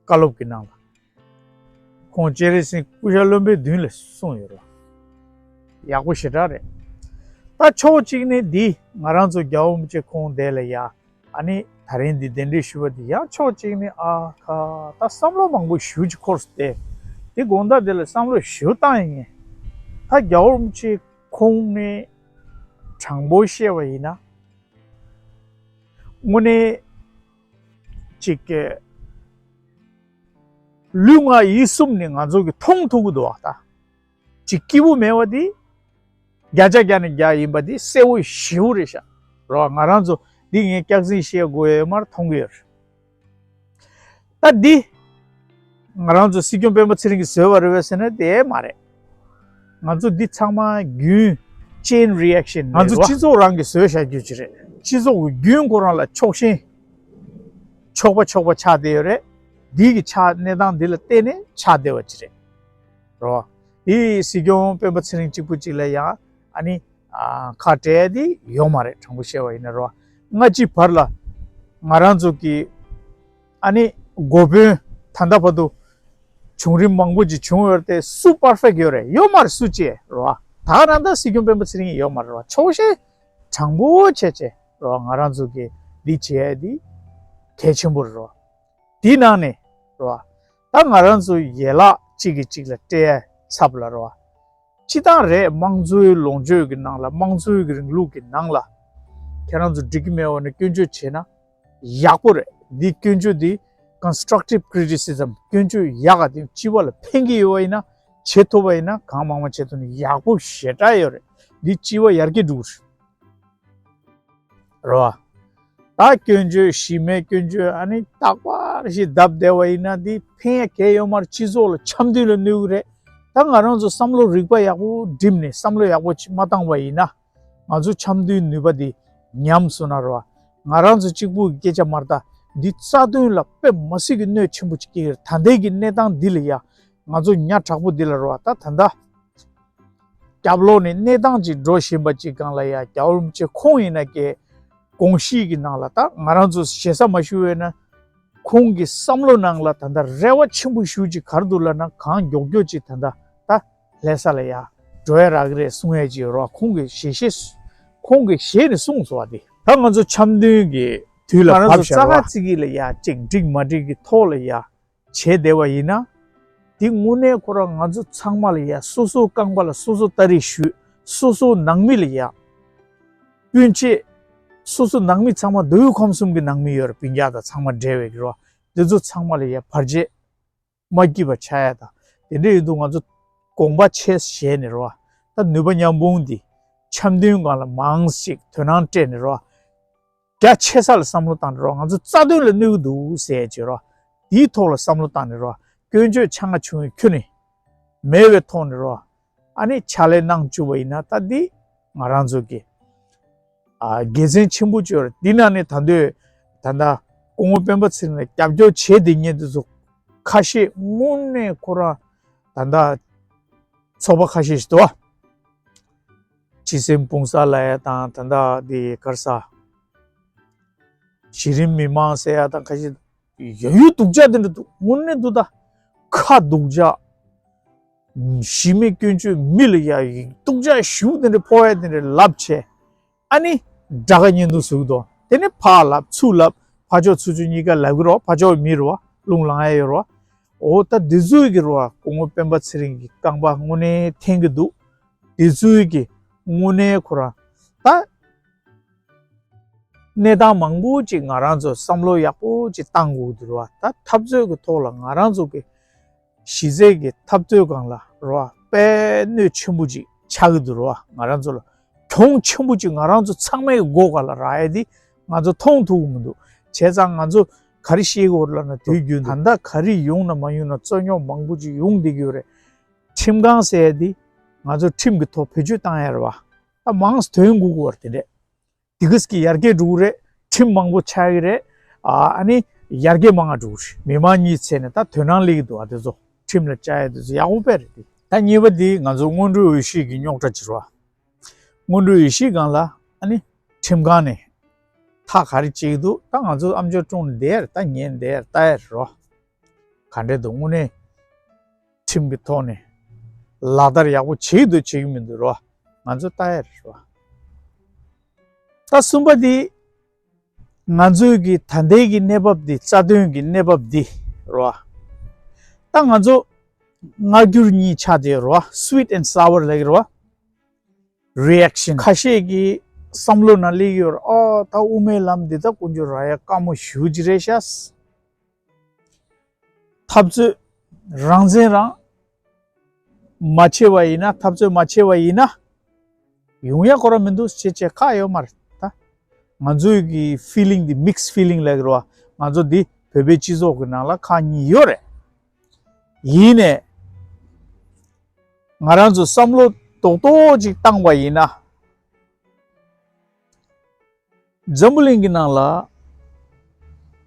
བཀའ་སློབ་ཀྱི་ནང་ལ། ཁོང་སྤྱན་རས་གཟིགས་སྐུ་ཞབས་བློན་པོའི་མདུན་ལ་གསུངས་ཡོད་རེད་བ། ཡག་པོ་ཞེ་དྲག་རེད། ད་ཕྱོགས་གཅིག་ནས་འདི་ང་རང་ཚོ་རྒྱལ་བ་རིན་པོ་ཆེ་ཁོང་འདས་ལ་ཡ། ཨ་ནི་ད་རིང་འདི་གདན་འདྲེན་ཞུས་པ་འདི་ཡང་ཕྱོགས་གཅིག་ནས་ཨ་ཁ་ད་བསམ་བློ་མང་པོ་ཞེ་ཅིག་འཁོར་སོང་སྟེ། དེ་དགོང་དག་འདི་ལ་བསམ་བློ་ཞེ་པོ་བཏང་ཡིན། ད་རྒྱལ་བ་རིན་པོ་ཆེ་ཁོང་ནས་དྲང་པོ་བཤད་པ་ཡིན་ན། དངོས་གནས་ཅིག་གི་ལུས་ངག་ཡིད་གསུམ་ནས་ང་ཚོ་གི་མཐོང་ཐུབ་ཀྱི་འདུག་བ་ད། ཅིག་སྐྱིད་པོ་མེད་པ་འདི་བརྒྱ་ཆ་བརྒྱ་ནས་བརྒྱ་ཡིན་པ་འདི་གསལ་བོ་ཞེ་པོ་རེད་ཤག་རོ། ང་རང་ཚོ་འདི་ངས་སྐྱག་རྫུན་བཤད་དགོས་ཡོད་མ་རེད། མཐོང་གི་ཡོད་རེད། ད་འདི་ང་རང་ཚོ་སྲིད་སྐྱོང་སྤེན་པ་ཚེ་རིང་གིས་བཟོས་པ་རེད་པས་ཟེར་ན་དེ་མ་རེད། ང་ཚོ་འདི་ཚང་མ་རྒྱུན་chain reaction ང་ཚོ་རེད་བ། སྤྱི་ཚོགས་རང་གིས་བཟོས་བཞག་རྒྱུ་ཅིག་རེད། སྤྱི་ཚོགས་ཀྱི་རྒྱུན་ཁོ་རང་ལ་ཕྱོགས་ཞེན་ཕྱོགས་པ་ཕྱོགས་པ་ཆགས་བསྡད་ཡོད་རེད། འདི་གི་ཆགས་གནས་སྟངས་འདི་ལ་བརྟེན་ནས་ཆགས་བསྡད་པ་ཅིག་རེད། རོ། དེ་སྲིད་སྐྱོང་སྤེན་པ་ཚེ་རིང་གཅིག་པུ་གཅིག་ལ་ཡང་ཨ་ནི་ཨ་ཁ་བྲལ་དེ་ཡོད་མ་རེད། དྲང་པོ་བཤད་པ་ཡིན་ན་རོ། སྔ་ཕྱི་བར་ལ་ང་རང་ཚོ་གི་ཨ་ནི་འགོ་དཔོན་ད་ལྟ་བར་དུ་བྱུང་རིམ་མང་པོ་ཅིག་བྱུང་ཡོད་རེད་དེ་སུ་པར་ཕེག་ཡོད་རེད། ཡོད་མ་རེད་སུ་གཅིག་རོ། ད་རང་ད་སྲིད་སྐྱོང་སྤེན་པ་ཚེ་རིང་ཡོད་མ་རེད་རོ། ཕྱོགས་ཞེན་དྲང་པོ་བྱས་བྱས་རོ། ང་རང་ཚོ་གི་འདི་བྱས་དེ་གལ་ཆེན་པོ་རེད་རོ། དེའི་ནང་ནས་རོ། ད་ང་རང་ཚོ་ཡན་ལག་གཅིག་གིས་གཅིག་ལ་སྤྲད་ཚབ་ལ་རོ། སྤྱི་བཏང་རེད། དམངས་གཙོའི་ལོངས་སྤྱོད་ཀྱི་ནང་ལ་དམངས་གཙོའི་གི་རིང་ལུགས་ཀྱི་ནང་ལ་ཁྱེད་རང་ཚོ་འགྲིག་གི་མེད་པ་ནི་སྐྱོན་བརྗོད་བྱས་ན་ཡག་པོ་རེད། འདི་སྐྱོན་བརྗོད་འདི་constructive criticism སྐྱོན་བརྗོད་ཡག་ག་དེ་སྤྱི་པ་ལ་ཕན་གྱི་ཡོད་པ་ཡིན་ན་བྱེད་ཐུབ་པ་ཡིན་ན་གང་མང་མང་བྱེད་ཐུབ་ན་ཡག་པོ་ཞེ་དྲག་ཡོད་རེད། འདི་སྤྱི་པ་ཡར་རྒྱས་འགྲོ་གི་རེད། རེད་བ། ད་སྐྱོན་བརྗོད་གཞི་མེད་སྐྱོན་བརྗོད་ཨ་ནི་རྟག་པར་ཞིག་བརྡབ་བསྡད་པ་ཡིན་ན་འདི་ཕན་ཡ་གལ་ཡོད་མ་རེད། སྤྱི་ཚོགས་ལ་འཆམ་མཐུན་ལ་གནོད་གི་རེད། ད་ང་རང་ཚོ་བསམ་བློ་རིག་པ་ཡག་པོ་བསྒྲིམས་ནས་བསམ་བློ་ཡག་པོ་ཅིག་མ་བཏང་བ་ཡིན་ན་ང་ཚོ་འཆམ་མཐུན་ནུས་པ་འདི་ཉམས་སོང་ན་རེད་བ། ང་རང་ཚོ་གཅིག་པུ་གི་སྐད་ཆ་མ་རེད། ད་འདི་རྩ་དོན་ལ་དཔེ་མ་སྲིད་ཀྱི་གནོད་ཆེན་པོ་ཅིག་སྐྱེལ་གི་རེད། ད་ལྟའི་གི་གནས་སྟངས་འདི་ལ་ཡ་ང་ཚོ་ཉ་དྲག་པོ་འདི་ལ་རེད་བ། ད་ད་ལྟ། རྒྱབ་ལོགས་ནས་གནས་སྟངས་ཅིག་འགྲོ་བཞིན་པ་ཅིག་སྒང་ལ་ཡ་རྒྱལ་བ་རིན་པོ་ཆེ་ཁོང་ཡིན་ན་ཀྱེ་དགོངས་གཞི་གི་ནང་ལ་ད་ང་རང་ཚོ་ཞེ་ས་མ་ཞུ་བས་ན་ཁོང་གི་བསམ་བློ་ནང་ལ་ད་ལྟ་རེ་བ་ཆེན་པོ་ཞུ་ཅིག་ག་རེ་འདུག་ལབ་ན་གང་མགྱོགས་མགྱོགས་ཅིག་ད་ལྟ་ད་ལྷ་ས་ལ་ཡ་འགྲོ་ཡ་རག་གི་རེད་གསུང་ཡ་ཅིག་ཡོད་རེད་བ། ཁོང་གི་ཞལ་བཞེས་ཁོང་གི་ཞལ་ནས་གསུངས་སོང་བ་དེ། ད་ང་ཚོ་འཆམ་མཐུན་གྱི་དུས་ལ་ང་རང་བབས་ཚོ་བཞག་རྩ་ཁ་བ་ཙི་གི་ལ་ཡ་ཅིག་འགྲིག་མ་འགྲིག་གི་ཐོག་ལ་ཡ། བྱས་བསྡད་པ་ཡིན་ན། དེ་དངོས་གནས་ཁོ་རང་ང་ཚོ་ཚང་མ་ལ་ཡ་སོ་སོའི་རྐང་པ་ལ་སོ་སོ་སྟ་རེ་གཞུས། སོ་སོའི་ནང་མི་ལ་ཡ་སྤུན་མཆེད་ སོ་སོ་ནང་མི་ཚང་མ་མདོ་དབུས་ཁམས་གསུམ་གྱི་ནང་མི་ཡོད་རེད། སྤུན་ཀྱག་དང་ཚང་མ་འབྲེལ་བའི་གི་རོ། འདི་ཚོ་ཚང་མ་ལ་ཡ་བར་ཆད་མ་སྐྱིད་པ་ཆགས་ཡ་དང་། དེ་འདྲ་ཡིན་དུས་ང་ཚོ་དགོངས་པ་ཆེ་བཞེས་ནས་རོ། ད་ནུས་པ་མཉམ་སྤུངས་འདི་འཆམ་མཐུན་སྒང་ལ་མང་ཞིག་དོ་སྣང་སྤྲད་ནས་རོ། རྒྱ་ཆེ་ས་ལ་བསམ་བློ་བཏང་ནས་རོ། ང་ཚོ་རྩ་དོན་ལ་གནོད་ཀྱི་འདུག་ཟེར་བྱས་རོ། དེའི་ཐོག་ལ་བསམ་བློ་བཏང་ནས་རོ། སྐྱོན་བརྗོད་ཆ་ང་ཆུང་བའི་ཁྱོན་ནས་མེད་པའི་ཐོག་ནས་རོ། ཨ་ནི་ཕྱག་ལས་གནང་བཅུག་པ་ཡིན་ན་ད་འདི་ང་རང་ཚོ་གི་ཨ་དགེ་མཚན་ཆེན་པོ་བཅོས་རེད། འདི་ནང་ནས་ད་འདོད་ད་ལྟ་སྐུ་ངོ་སྤེན་པ་ཚེ་རིང་ལ་རྒྱབ་སྐྱོར་བྱེད་བསྡད་མཁན་དེ་ཚོ་ཁ་ཤས་དངོས་གནས་ཁོ་རང་ད་ལྟ་ཚོགས་པ་ཁ་ཤས་ཤིག་འདུག་བ། སྤྱི་སེམས་སྤུངས་ས་ལ་ཡ་དང་ད་ལྟ་འདི་གར་ས་གཞི་རིམ་མི་མང་ཟེར་ཡ་དང་ཁ་ཤས་ཡ་ཡུལ་སྡུག་ཅག་དེ་འདྲ་འདུག་དངོས་གནས་འདུག་ད་ཁ་སྡུག་ཅག་གཞི་མེད་སྐྱོན་བརྗོད་མི་ལ་ཡ་ཡི་སྡུག་ཅག་ཞུ་དེ་འདྲ་ཕོག་ཡ་དེ་འདྲ་ལབ་བྱས། ཨ་ནི་དགྲ་དགའ་གཉེན་སྡུག་ཟུག་དོ། དེ་ནི་ཕར་ལབ་ཚུར་ལབ་ཕར་ཕྱོགས་ཚུར་ཕྱོགས་གཉིས་ཀ་ལབ་གི་རོ། ཕར་ཕྱོགས་མི་རོ། རླུང་ལངས་ཡ་ཡོད་རོ། འོ་ད་འདི་ཚོའི་གི་རོ། སྐུ་ངོ་སྤེན་པ་ཚེ་རིང་གི་རྐང་པ་དངོས་གནས་འཐེན་གི་འདུག་འདི་ཚོའི་གི་དངོས་གནས་ཁོ་རང་ད་གནས་སྟངས་མང་པོ་ཅིག་ང་རང་ཚོ་བསམ་བློ་ཡག་པོ་ཅིག་བཏང་དགོས་འདུག་རོ། ད་འཐབ་རྩོད་གི་ཐོག་ལ་ང་རང་ཚོ་གི་གཞི་རྩའི་གི་འཐབ་རྩོད་སྒང་ལ་རོ། དཔེ་གནོད་ཆེན་པོ་ཅིག་ཆགས་ཀྱི་འདུག་རོ། ང་རང་ཚོ་ལ་གྱོང་ཆེན་པོ་ཅིག་ང་རང་ཚོ་ཚང་མའི་མགོ་སྒང་ལ་རག་ཡ་དེ་ང་ཚོ་མཐོང་ཐུབ་ཀྱི་མི་འདུག་བྱས་ཙང་ང་ཚོ་ག་རེ་ཤེས་དགོས་རེད་ལབ་ན། དུས་རྒྱུན་ད་ལྟ་ག་རེ་ཡོང་ན་མ་ཡོང་ན་རྩོད་རྙོག་མང་པོ་ཅིག་ཡོང་བསྡད་ཀྱི་ཡོད་རེད། ཁྲིམས་ཁང་ཟེར་ཡ་དེ་ང་ཚོ་ཁྲིམས་ཀྱི་ཐོག་བེད་སྤྱོད་བཏང་ཡ་རེད་བ། ད་མང་ཙམ་ཐོན་དགོས་ཀྱི་ཡོད་རེད། དེ་འདྲས། དེ་གིས་ཀྱི་ཡར་རྒྱས་འགྲོ་གི་རེད། ཁྲིམས་མང་པོ་ཆགས་ཀྱི་རེད། ཨ་ཨ་ནི་ཡར་རྒྱས་མང་ང་འགྲོ་གི་རེད། མི་མང་གཉིས་ཚེ་ནས་ད་དོན་རང་ལེགས་འདུག་ཨ་དེ་ཚོ་ཁྲིམས་ལ་བཅའ་ཡ་དེ་ཚོ་ཡག་པོ་དཔེ་རེད་དེ། ད་གཉིས་པ་དེ་ང་ཚོ་སྔོན་འགྲོའི་འོས་གཞི་གི་རྙོག་དྲ་ཅིག་རེད་བ། སྔོན་འགྲོའི་འོས་གཞི་སྒང་ལ་ཨ་ནི་ཁྲིམས་ཁང་ནས་ཐག་ག་རེ་བཅད་ཀྱི་འདུག་ད་ང་ཚོ་ཨམ་ཅོག་སྒྲོན་ནས་བསྡད་ཡ་རེད། ད་ཉན་བསྡད་ཡ་རེད། ལྟ་ཡ་རེད་རོ། ག་འདྲས་འདུག་དངོས་གནས་ཁྲིམས་ཀྱི་ཐོག་ནས་ལག་བསྟར་ཡག་པོ་བྱེད་ཀྱི་འདུག་བྱེད་ཀྱི་མི་འདུག་རོ། ང་ཚོ་ལྟ་ཡ་རེད་རོ། ད་གསུམ་པ་འདི། ང་ཚོའི་གི་ད་ལྟའི་གི་གནས་བབ་འདི། རྩ་དོན་གི་གནས་བབ་འདི་རོ། ད་ང་ཚོ་མངར་སྐྱུར་གཉིས་ཆགས་བསྡད་རོ། Sweet and sour ལབ་ཀྱི་རོ། Reaction ཁ་ཤས་ཀྱི་བསམ་བློ་ནང་སླེབས་ཡོད་རེད། ཨོ་ད་དབུ་མའི་ལམ་འདི་ད་དཀོན་མཆོག་རང་ཡ་དཀའ་མོ་ཞེ་པོ་ཅིག་རེད་ཤག་འཐབ་རྩོད་རང་བཙན་རང་མ་བྱས་པ་ཡིན་ན། འཐབ་རྩོད་མ་བྱས་པ་ཡིན་ན་ཡོང་ཡ་ཁོ་རང་མི་འདུག་ཅེས་བྱས་ཁག་ཡོད་མ་རེད་ད། ང་ཚོའི་གི་feeling འདི་mixed feeling ལབ་ཀྱི་རེད་བ། ང་ཚོ་འདི་བོད་པའི་སྤྱི་ཚོགས་ཀྱི་ནང་ལ་ཁག་གཉིས་ཡོད་རེད། ཡིན་ནས་ང་རང་ཚོ་བསམ་བློ་རྡོག་རྡོག་ཅིག་བཏང་བ་ཡིན་ན། འཛམ་བུ་གླིང་གི་ནང་ལ་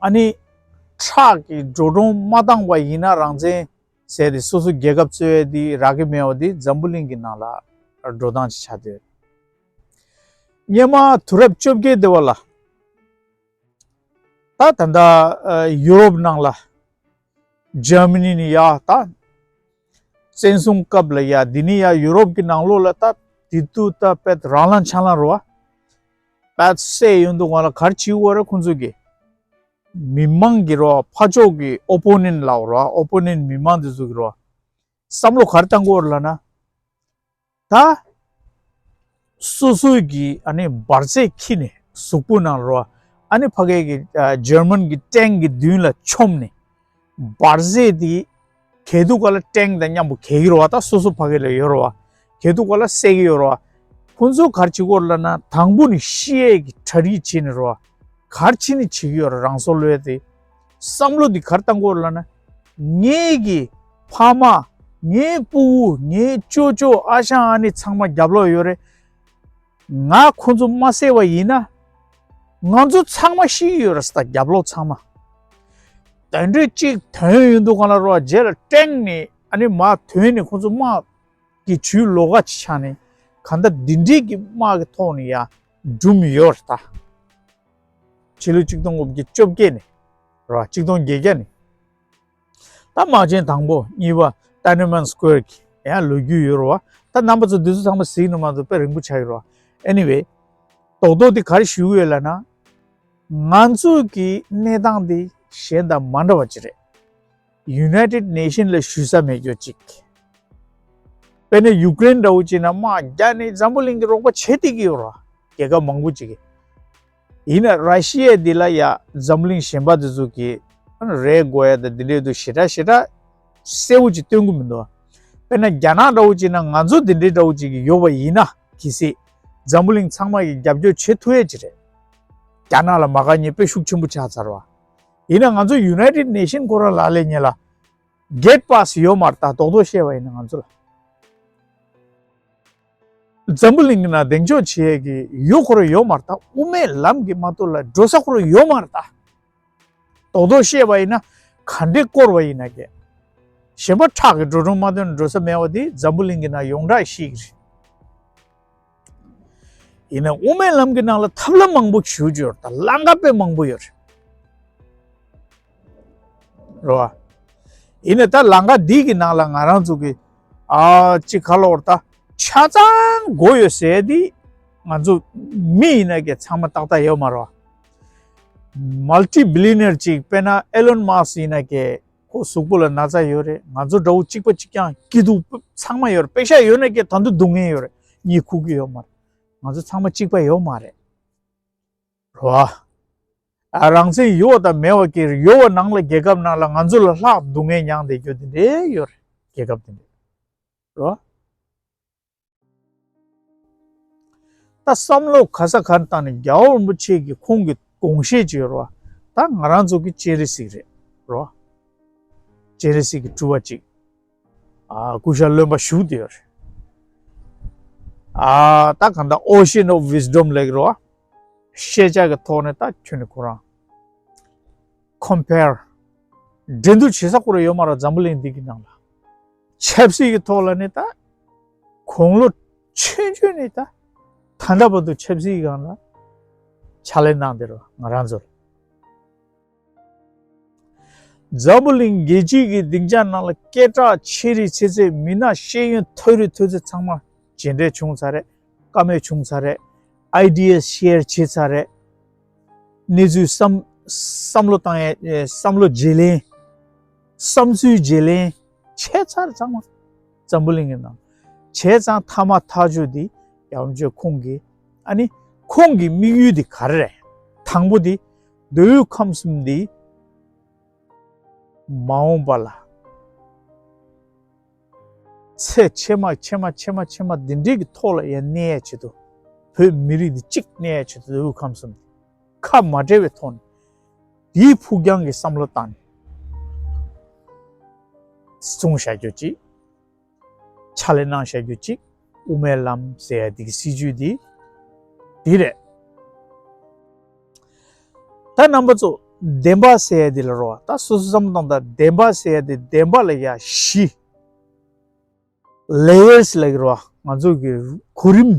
ཨ་ནི་ཁྲག་གི་འགྲོ་གྲོན་མ་བཏང་བ་ཡིན་ན་རང་བཙན་ཟེར་ཏེ་སོ་སོ་རྒྱལ་ཁབ་རྩོད་ཡ་དེ་རག་གི་མེད་པ་དེ་འཛམ་བུ་གླིང་གི་ནང་ལ་འགྲོ་སྟངས་ཅིག་ཆགས་བསྡད་ཡོད། སྔོན་མ་དུས་རབས་བཅོ་བརྒྱད་དེ་བ་ལ་ད་ད་ལྟ་ཡུ་རོབ་ནང་ལ་འཇར་མ་ནི་ནས་ཡ་ད་བཙན་བཟུང་སྐབས་ལ་ཡ་འདི་ནས་ཡ་ཡུ་རོབ་ཀྱི་ནང་ལོགས་ལ་ད་དེ་དུས་ད་དཔེ་རང་ལངས་ཆ་ལངས་རེད་བ། དཔེ་སད་ཡོང་དུས་སྒང་ལ་ག་རེ་བྱེད་དགོས་རེད། ཁོང་ཚོ་གི་མི་མང་གི་རེད་བ། ཕར་ཕྱོགས་ཀྱི་opponent ལབ་རེད་བ། opponent མི་མང་དེ་ཚོ་གི་རེད་བ། བསམ་བློ་ག་རེ་བཏང་དགོས་རེད་ལབ་ན། ད་སོ་སོའི་གི་ཨ་ནི་འབར་རྫས་འཁྱེར་ནས་གཟུགས་པོ་ནང་རོ། ཨ་ནི་ཕ་གི་གི་ཨ་འཇར་མན་གི་ཊེང་གི་མདུན་ལ་མཆོངས་ནས་འབར་རྫས་དེ་གས་དུས་སྒང་ལ་ཊེང་དང་མཉམ་པོ་གས་ཀྱི་རེད་བ། ད་སོ་སོ་ཕ་གི་ལ་ཡོད་རེད་བ། གས་དུས་སྒང་ལ་བསད་ཀྱི་ཡོད་རེད་བ། ཁོང་ཚོ་ག་རེ་བྱེད་ཀྱི་ཡོད་རེད་ལབ་ན། དང་པོ་ནས་ཤི་ཡས་ཀྱི་གྲ་སྒྲིག་བྱས་ནས་རེད་བ། ག་རེ་བྱས་ནས་བྱེད་ཀྱི་ཡོད་རེད། རང་སྲོག་བློས་ཏེ། བསམ་བློ་འདི་ག་རེ་བཏང་གི་ཡོད་རེད་ལབ་ན། ངའི་གི་ཕ་མ། ངའི་སྤུ་བོ། ངའི་ཅོ་ཅོ་ཨ་ཞང་ཨ་ནེ་ཚང་མ་རྒྱབ་ལོགས་ཡོད་རེད། ང་ཁོ་ཚོ་མ་བསད་པ་ཡིན་ན། ང་ཚོ་ཚང་མ་ཤི་གི་ཡོད་རེད་ཟེར། ད་རྒྱབ་ལོགས་ཚང་མ། དེ་འདྲའི་གཅིག་ཐོན་ཡོང་དུས་སྒང་ལ་རོ། རྗེས་ལ་ཊེང་ནས་ཨ་ནི་མར་ཐོན་ནས་ཁོ་ཚོ་དམག་གི་ཇུས་ལོགས་ཀ་ཅིག་ཆགས་ནས། གང་ལྟར་འདི་འདྲའི་གི་དམག་གི་ཐོག་ནས་ཡ་འགྲུབ་མི་ཡོད་རེད་ད། ཕྱི་ལོ་གཅིག་སྟོང་དགུ་བརྒྱ་བཅོ་བརྒྱད་ནས་རེད་བ། གཅིག་སྟོང་བརྒྱད་བརྒྱ་ནས། ད་དམག་ཆེན་དང་པོ་གཉིས་པ་ཏཱ་ནན་མན་སྐོར་གྱི་ཡང་ལོ་རྒྱུས་ཡོད་རེད་བ། ད་རྣམ་པ་ཚོ་འདི་ཚོ་ཚང་མ་གཟིགས་ནས་མ་གཏོགས་དཔེ་རིང་པོ་ཆགས་ཀྱི་རེད་བ། Anyway། རྡོག་རྡོག་འདི་ག་རེ་ཞུ་གི་ཡོད་ལབ་ན། ང་ཚོ་གི་གནས་སྟངས་འདི་གཞན་དང་མ་འདྲ་བ་ཅིག་རེད། United Nation ལ་ཞུ་ས་མེད་རྒྱུ་ཅིག་དཔེར་ན་ཡུ་ཀེ་རེན་འདྲ་བོ་ཅིག་ན་དམག་རྒྱག་ནས་འཛམ་བུ་གླིང་གི་རོགས་པ་བྱེད་བསྡད་ཀྱི་ཡོད་རེད། རྒྱལ་ཁབ་མང་པོ་ཅིག་གིས། ཡིན་ན་ར་ཤི་ཡ་འདི་ལ་ཡ་འཛམ་བུ་གླིང་གཞན་པ་དེ་ཚོ་གིས་རེད་དགོས་ཡ་དང་འདི་འདྲའི་དུ་ཞེ་དྲག་ཞེ་དྲག་གསལ་བོ་ཅིག་སྟོན་གི་མི་འདུག་དཔེར་ན་རྒྱ་ནག་འདྲ་བོ་ཅིག་ན་ང་ཚོ་འདི་འདྲའི་འདྲ་བོ་ཅིག་གིས་ཡོད་པ་ཡིན་ན་གལ་སྲིད་འཛམ་བུ་གླིང་ཚང་མ་གིས་རྒྱབ་སྐྱོར་བྱེད་ཐུབ་ཡ་ཅིག་རེད། རྒྱ་ནག་ལ་མ་དགའ་མཁན་དཔེ་ཤུགས་ཆེན་པོ་ཆགས་ཚར་བ། ཡིན་ན་ང་ཚོ་United Nation ཁོ་རང་ལ་ལས་ཉེ་ལ་gate pass ཡོད་མ་རེད་ད། རྡོག་རྡོག་བཤད་པ་ཡིན་ན་ང་ཚོ་ལ། འཛམ་བུ་གླིང་གི་ནང་གདེང་འཇོག་བྱེད་ཡས་ཀྱི་ཡུལ་ཁོ་རང་ཡོད་མ་རེད་ད། དབུ་མའི་ལམ་གྱི་མ་གཏོགས་ལ་འགྲོ་ས་ཁོ་རང་ཡོད་མ་རེད་ད། རྡོག་རྡོག་བཤད་པ་ཡིན་ན་ག་འདྲས་བསྐོར་བ་ཡིན་ན་ཀྱེ། གཞན་པ་ཁྲག་གི་འགྲོ་གྲོན་མ་ཐོན་འགྲོ་ས་མེད་པ་དེ་འཛམ་བུ་གླིང་གི་ནང་ཡོངས་གྲགས་ཤིག་རེད། ཡིན་ན་དབུ་མའི་ལམ་གྱི་ནང་ལ་ཐབས་ལམ་མང་པོ་ཞེ་པོ་ཅིག་ཡོད་རེད་ད། ལམ་ཁ་དཔེ་མང་པོ་ཡོད་རེད། རེད་བ། ཡིན་ན་ད་ལམ་ཁ་འདི་གི་ནང་ལ་ང་རང་ཚོ་གི་ཨ་ཅིག་ག་ལབ་དགོས་རེད་ད། ཆ་ཚང་དགོས་ཡོད་ཟེར་དེ་ང་ཚོ་མི་ཡིན་ན་གི་ཚང་མ་ཏག་ཏག་ཡོད་མ་རེད་བ། Multi billionaire ཅིག་དཔེར་ན་Elon Musk ཡིན་ན་གི་ཁོ་གཟུགས་པོ་ལ་ན་ཚ་ཡོད་རེད། ང་ཚོ་འདྲ་བོ་གཅིག་པ་གཅིག་རྐྱང་སྐྱིད་སྡུག་ཚང་མ་ཡོད་རེད། པེ་ཤ་ཡོད་ན་གི་ད་དུང་སྡུག་བསྔལ་ཡོད་རེད། གཉིད་ཁུག་གི་ཡོད་མ་རེད། ང་ཚོ་ཚང་མ་གཅིག་པ་ཡོད་མ་རེད། རེད་བ། ཨ་རང་བཙན་ཡོད་དང་མེད་པ་གི་ཡོད་པ་ནང་ལ་རྒྱལ་ཁབ་ནང་ལ་ང་ཚོ་ལ་ལྷག་སྡུག་བསྔལ་མྱངས་བསྡད་རྒྱུ་དེ་འདྲའི་ཡོད་རེད། རྒྱལ་ཁབ་དེ་འདྲའི་རེད་བ། ད་བསམ་བློ་ག་ས་ག་ནས་བཏང་ནས་རྒྱལ་བ་རིན་པོ་ཆེ་གི་ཁོང་གི་དགོངས་བཞེད་ཅིག་ཡོད་རེད་བ། ད་ང་རང་ཚོ་གི་སྤྱན་རས་གཟིགས་རེད་རེད་བ། སྤྱན་རས་གཟིགས་ཀྱི་སྤྲུལ་པ་ཅིག་ཨ་སྐུ་ཤ་རློན་པ་བཞུགས་བསྡད་ཡོད་རེད། ཨ་ད་གང་ལྟར་Ocean of Wisdom ལབ་ཀྱི་རེད་བ། ཤེས་བྱ་གི་ཐོག་ནས་ད་ཁྱོད་ནི་ཁོ་རང་compare འགྲན་བསྡུར་བྱེད་ས་ཁོ་རང་ཡོད་མ་རེད། འཛམ་བུ་གླིང་འདི་གི་ནང་ལ་ཆབ་སྲིད་ཀྱི་ཐོག་ལ་ནི་ད་དགུང་ལོ་ཆུང་ཆུང་ནས་ད་ད་ལྟ་བར་དུ་ཆབ་སྲིད་སྒང་ལ་ཕྱག་ལས་གནང་བསྡད་རེད་བ། ང་རང་ཚོར། འཛམ་བུ་གླིང་རྒྱལ་སྤྱིའི་གི་སྡིངས་ཆ་ནང་ལ་སྐད་གྲགས་ཆེ་རིགས་ཆེ་ཚད། མི་སྣ་ཤེས་ཡོན་མཐོ་རིགས་མཐོ་ཚད་ཚང་མ་མཇལ་འཕྲད་བྱུང་ཚར་རེད། བཀའ་མོལ་བྱུང་ཚར་རེད། Ideas share བྱས་ཚར་རེད། གནས་ཚུལ་བསམ་བསམ་བློ་བཏང་ཡས་བསམ་བློ་བརྗེ་ལེན། བསམ་ཚུལ་བརྗེ་ལེན་བྱས་ཚར་ཚང་མ་འཛམ་བུ་གླིང་གི་ནང་བྱས་ཙང་ཐ་མ་ཐག་གཅོད་འདི་ཡང་བཅོས་ཁོང་གི་ཨ་ནི་ཁོང་གི་དམིགས་ཡུལ་འདི་ག་རེ་རེད། དང་པོ་འདི་མདོ་དབུས་ཁམས་གསུམ་འདི་མ་འོངས་པ་ལ་ཚེ་ཕྱི་མ་ཕྱི་མ་ཕྱི་མ་ཕྱི་མ་འདི་འདྲའི་གི་ཐོག་ལ་ཡང་གནས་ཡ་ཆེད་དུ་བོད་མི་རིགས་འདི་གཅིག་གནས་ཡ་ཆེད་དུ་མདོ་དབུས་ཁམས་གསུམ་འདི་ཁ་མ་བྲལ་བའི་ཐོག་ནས་དེའི་ཕུགས་རྒྱང་གི་བསམ་བློ་བཏང་ནས་བརྩི་སྲུང་བྱ་རྒྱུ་གཅིག་ཕྱག་ལས་གནང་བྱ་རྒྱུ་གཅིག་དབུ་མའི་ལམ་ཟེར་ཡ་འདི་གི་སྲིད་བྱུས་འདི་འདི་རེད། ད་རྣམ་པ་ཚོ་བདེན་པ་ཟེར་ཡ་འདི་ལ་རོ། ད་སོ་སོ་བསམ་བློ་བཏང་། ད་བདེན་པ་ཟེར་ཡ་འདི་བདེན་པ་ལ་ཡ་བཞི་layers ལབ་ཀྱི་རོ། ང་ཚོ་གི་གོ་རིམ་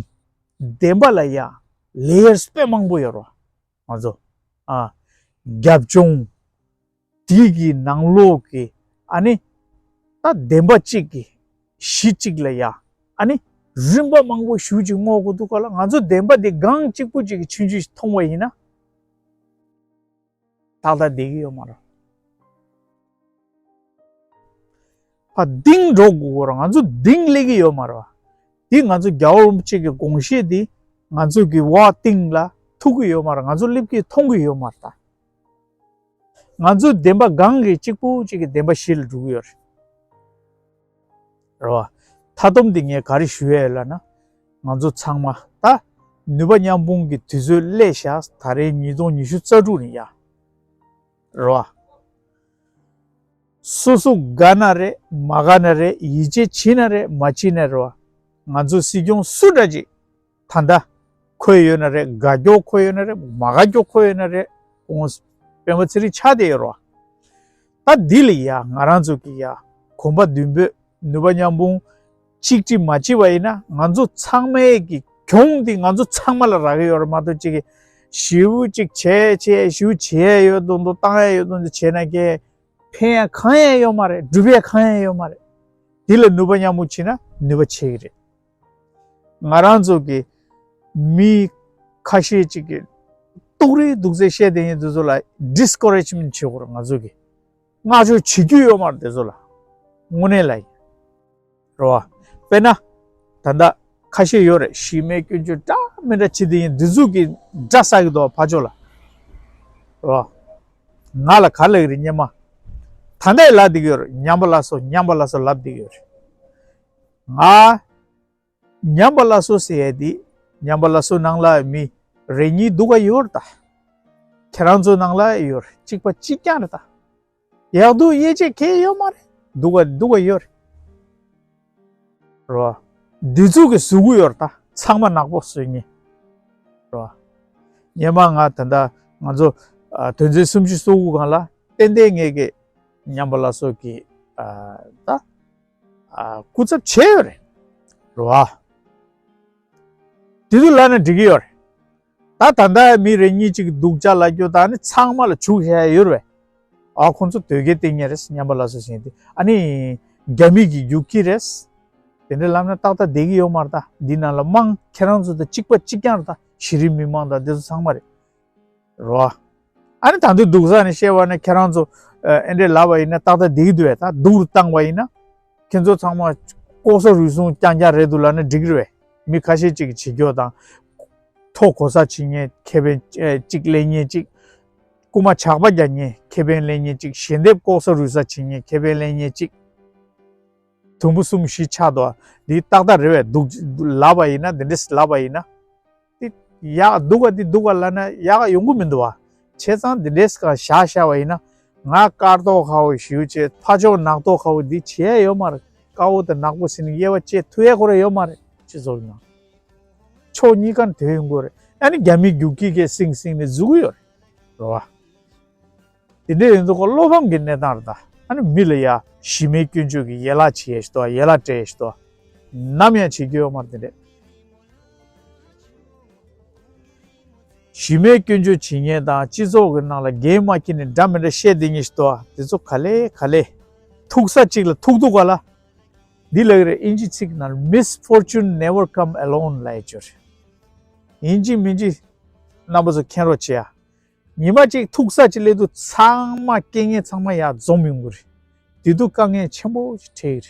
བདེན་པ་ལ་ཡ་layers དཔེ་མང་པོ་ཡོད་རོ། ང་ཚོ་ཨ་རྒྱབ་ལྗོངས་དེ་གི་ནང་ལོགས་ཀྱི་ཨ་ནི་ད་བདེན་པ་གཅིག་གི་གཞི་གཅིག་ལ་ཡ་ཨ་ནི་རིམ་པ་མང་པོ་ཞེ་ཅིག་སྔོག་དགོས་འདུག་ག་ལ། ང་ཚོ་བདེན་པ་འདི་སྒང་གཅིག་པུ་གཅིག་གི་ཆུང་ཆུང་ཞིག་མཐོང་བ་ཡིན་ན་ཏག་ཏག་བསྡད་ཀྱི་ཡོད་མ་རེད། ཕར་ལྡིང་འགྲོ་དགོས་ར། ང་ཚོ་ལྡིང་སླེབས་ཀྱི་ཡོད་མ་རེད་བ། འདི་ང་ཚོ་རྒྱལ་བ་རིན་པོ་ཆེ་གི་དགོངས་བཞེད་འདི་ང་ཚོ་གི་བ་སྟེང་ལ་ཐུག་གི་ཡོད་མ་རེད། ང་ཚོ་སླེབས་ཀྱི་མཐོང་གི་ཡོད་མ་རེད་ད། ང་ཚོའི་བདེན་པ་སྒང་གི་གཅིག་པུ་གཅིག་གི་བདེན་པ་གཞི་ལ་འགྲོ་གི་ཡོད་རེད། རེད་བ། མཐའ་སྡོམ་འདི་ངས་ག་རེ་ཞུ་ཡ་ཡོད་ལབ་ན། ང་ཚོ་ཚང་མ་ད་ནུས་པ་མཉམ་སྤུངས་ཀྱི་དུས་ཚོད་སླེབས་ཤག་ད་རེས་ཉིས་སྟོང་ཉི་ཤུ་རྩ་དྲུག་ནས་ཡ། རེད་བ། སོ་སོ་དགའ་ན་རེད། མ་དགའ་ན་རེད། ཡིད་ཆེས་བྱེད་ན་རེད། མ་བྱེད་ན་རེད་བ། ང་ཚོ་སྲིད་སྐྱོང་སུ་འདྲ་ཅིག་ད་ལྟ་འཁོད་ཡོད་ན་རེད། དགའ་སྐྱོ་འཁོད་ཡོད་ན་རེད། མ་དགའ་སྐྱོ་འཁོད་ཡོད་ན་རེད། ཁོང་སྤེན་པ་ཚེ་རིང་ཆགས་བསྡད་ཡོད་རེད་བ། ད་འདི་ལ་ཡ་ང་རང་ཚོ་གི་ཡ་གོམ་པ་མདུན་སྤོས་ནུས་པ་མཉམ་སྤུངས་གཅིག་སྒྲིལ་མ་བྱེད་པ་ཡིན་ན་ང་ཚོ་ཚང་མའི་གི་གྱོང་འདི་ང་ཚོ་ཚང་མ་ལ་རག་གི་ཡོད་རེད་མ་གཏོགས་གཅིག་གི་ཞེ་པོ་གཅིག་བྱས་བྱས་ཞེ་པོ་བྱེད་ཡ་ཡོད་མདོག་མདོག་བཏང་ཡ་ཡོད་མདོག་མདོག་བྱས་ན་གི་ཕན་ཡ་གང་ཡང་ཡོད་མ་རེད། སྒྲུབ་ཡ་གང་ཡང་ཡོད་མ་རེད། འདི་ལ་ནུས་པ་མཉམ་སྤུངས་བྱེད་ན་ནུས་པ་ཆེ་གི་རེད། ང་རང་ཚོ་གི་མི་ཁ་ཤས་ཅིག་གི་སྡུག་རུས་སྡུག་ཚད་བཤད་བསྡད་མཁན་དེ་ཚོ་ལ་discouragement བྱེད་དགོས་རེད། ང་ཚོ་གི་བསྔགས་བརྗོད་བྱེད་རྒྱུ་ཡོད་མ་རེད་དེ་ཚོ་ལ། དངོས་གནས་ལ་ཡིན། རེད་བ། དཔེར་ན། ད་ལྟ་ཁ་ཤས་ཡོད་རེད། གཞི་མེད་སྐྱོན་བརྗོད་འདྲ་ མི་འདྲ་ཅིག་དེ་ཡིན། འདི་ཟུག་གི་འདྲ་ས་གི་འདུག་ཕར་ཕྱོགས་ལ། རོ། ང་ལ་ག་ལབ་ཀྱི་རེད་སྙེ་མ། ད་ལྟ་ཡི་ལབ་བསྡད་ཀྱི་ཡོད་རེད། ཉམས་པ་སླར་གསོ། ཉམས་པ་སླར་གསོ་ལབ་བསྡད་ཀྱི་ཡོད་རེད། ང་ཉམས་པ་སླར་གསོ་ཟེར་ཡས་འདི། ཉམས་པ་སླར་གསོ་ནང་ལ་མི་རེ་གཉིས་སྡུག་ག་ཡོད་རེད་ད། ཁྱེད་རང་ཚོ་ནང་ལ་ཡོད་རེད། གཅིག་པ་གཅིག་རྐྱང་རེད་ད། ཡག་སྡུག་དབྱེ་འབྱེད་གང་ཡང་ཡོད་མ་རེད། སྡུག་ག་སྡུག་ག་ཡོད་རེད། རོ། འདི་ཚོ་གི་བཟོ་གི་ཡོད་རེད་ད། ཚང་མ་ནག་པོ་བཟོ་མཁན། རོ། སྙེ་མ་ང་ད་ལྟ་ང་ཚོ་ཨ་དོན་ཚན་སུམ་ཅུ་སོ་དགུ་སྒང་ལ་ཏན་ཏན་ངེད་ཀྱི་ཉམས་པ་སླར་གསོ་གི་ཨ་ད་ཨ་སྐུ་ཚབ་བྱས་ཡོད་རེད། རོ། དེ་ཚོ་ལབ་ན་འགྲིག་གི་ཡོད་རེད། ད་ད་ལྟ་མི་རེ་གཉིས་ཅིག་སྡུག་ཅག་ལབ་རྒྱུ་དང་ནི་ཚང་མ་ལ་བྱུག་བཞག་ཡ་ཡོད་རེད་པས། ཨ་ཁོང་ཚོ་དོལ་རྒྱལ་བསྟེན་མཁན་རེད། ཉམས་པ་སླར་གསོ་ཟེར་མཁན་དེ་ཨ་ནི་རྒྱ་མི་གི་རྒྱུག་ཁྱི་རེད། དེ་འདྲ་ལབ་ན་ཏག་ཏག་བསྡད་ཀྱི་ཡོད་མ་རེད་ད། འདི་ནང་ལ་དམངས་ཁྱེད་རང་ཚོ་དང་གཅིག་པ་གཅིག་རྐྱང་རེད་ད། གཞི་རིམ་མི་མང་དང་འདི་ཚོ་ཚང་མ་རེད། རོ། ཨ་ནི་ད་དུང་སྡུག་ས་ནས་བཤད་པ་ན་ཁྱེད་རང་ཚོ་ཨ་ཨེ་འདྲས་ལབ་པ་ཡིན་ན་ཏག་ཏག་བསྡད་ཀྱི་འདུག་པས། ད་སྡུག་རུ་བཏང་བ་ཡིན་ན། ཁྱེད་ཚོ་ཚང་མ་ལྐོག་ཟ་རུལ་སུངས་རྐྱང་རྐྱང་རེད་འདུག་ལབ་ན་འགྲིག་གི་རེད་པས། མི་ཁ་ཤས་ཅིག་གིས་བྱེད་རྒྱུ་དང་། ཐོ་གོ་ས་བྱེད་མཁན་ཁེ་ཕན་ཨེ་གཅིག་ལེན་མཁན་གཅིག་རྐུ་མ་ཇག་པ་རྒྱག་མཁན་ཁེ་ཕན་ལེན་མཁན་གཅིག་ཞལ་འདེབས་ལྐོག་ཟ་རུལ་སུངས་བྱེད་མཁན་ཁེ་ཕན་ལེན་མཁན་གཅིག་དུམ་བུ་གསུམ་བཞི་ཆགས་འདུག་འདི་ཏག་ཏག་རེད་པས། སྡུག་ལབ་པ་ཡིན་ན། འདི་འདྲས་ལབ་པ་ཡིན་ན། འདི་ཡག་སྡུག་ག་འདི་སྡུག་ག་ལབ་ན་ཡག་ཡོང་གི་མི་འདུག་པ། བྱས་ཙང་འདི་འདྲས་གང་བཞག་བཞག་པ་ཡིན་ན། ང་དཀར་མདོག་ཁ་པོ་ཞེ་པོ་བྱས། ཕར་ཕྱོགས་ནག་མདོག་ཁ་པོ་འདི་བྱེད་ཡ་ཡོད་མ་རེད། དཀར་པོ་དང་ནག་པོ་ཟེར་ནས་དབྱེ་བ་ཕྱེ་ཐུབ་ཡ་ཁོ་རང་ཡོད་མ་རེད། སྤྱི་ཚོགས་ནང་ཕྱོགས་གཉིས་ཀ་ནས་དོན་ཡོང་གི་རེད། ཨ་ནི་རྒྱ་མི་རྒྱུག་ཁྱི་གིས་བསྲིངས་བསྲིངས་ནས་བཟོ་གི་ཡོད་རེད། རེད་པ། དེ་འདྲ་ཡིན་དུས་ཀ་བློ་ཕམ་གྱི་གནས་སྟངས་རེད་ད། ཨ་ནི་མི་ལ་ཡ་གཞི་མེད་སྐྱོན་བརྗོད་ཀྱི་ཡན་ལག་བྱེད་ཡ་ཞིག་འདུག་ཡན་ལག་སྤྲད་ཡ་ཞིག་འདུག་ནམ་ཡང་བྱེད་རྒྱུ་ཡོད་མ་རེད་དེ་འདྲས། གཞི་མེད་སྐྱོན་བརྗོད་བྱེད་མཁན་དང་སྤྱི་ཚོགས་ཀྱི་ནང་ལ་འགན་མ་འཁྱེར་ནས་འདྲ་མི་འདྲ་བཤད་བསྡད་མཁན་ཞིག་འདུག་དེ་ཚོ་ག་ལེ་ག་ལེ། ཐུག་ས་གཅིག་ལ་ཐུག་ཐུག་ག་ལ། འདི་ལབ་ཀྱི་རེད། དབྱིན་ཇི་ཚིག་ནང་Misfortune never come alone ལབ་ཡ་ཅིག་ཡོད་རེད། ཡིན་གཅིག་མིན་གཅིག་རྣམ་པ་ཚོ་མཁྱེན་རོགས་བྱེད་ཡ། ཉི་མ་གཅིག་ཐུག་ས་གཅིག་སླེབས་དུས་ཚང་མ་རྐྱེན་ངན་ཚང་མ་ཡར་འཛོམས་ཡོང་གི་རེད། དེ་དུས་དཀའ་ངལ་ཆེན་པོ་ཞིག་འཕྲད་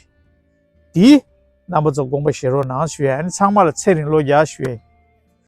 ཀྱི་རེད། དེ་རྣམ་པ་ཚོ་དགོངས་པ་བཞེས་རོགས་གནང་ཞུ་ཡ། ཨ་ནི་ཚང་མ་ལ་ཚེ་རིང་ལོ་བརྒྱ་ཞུ་ཡ།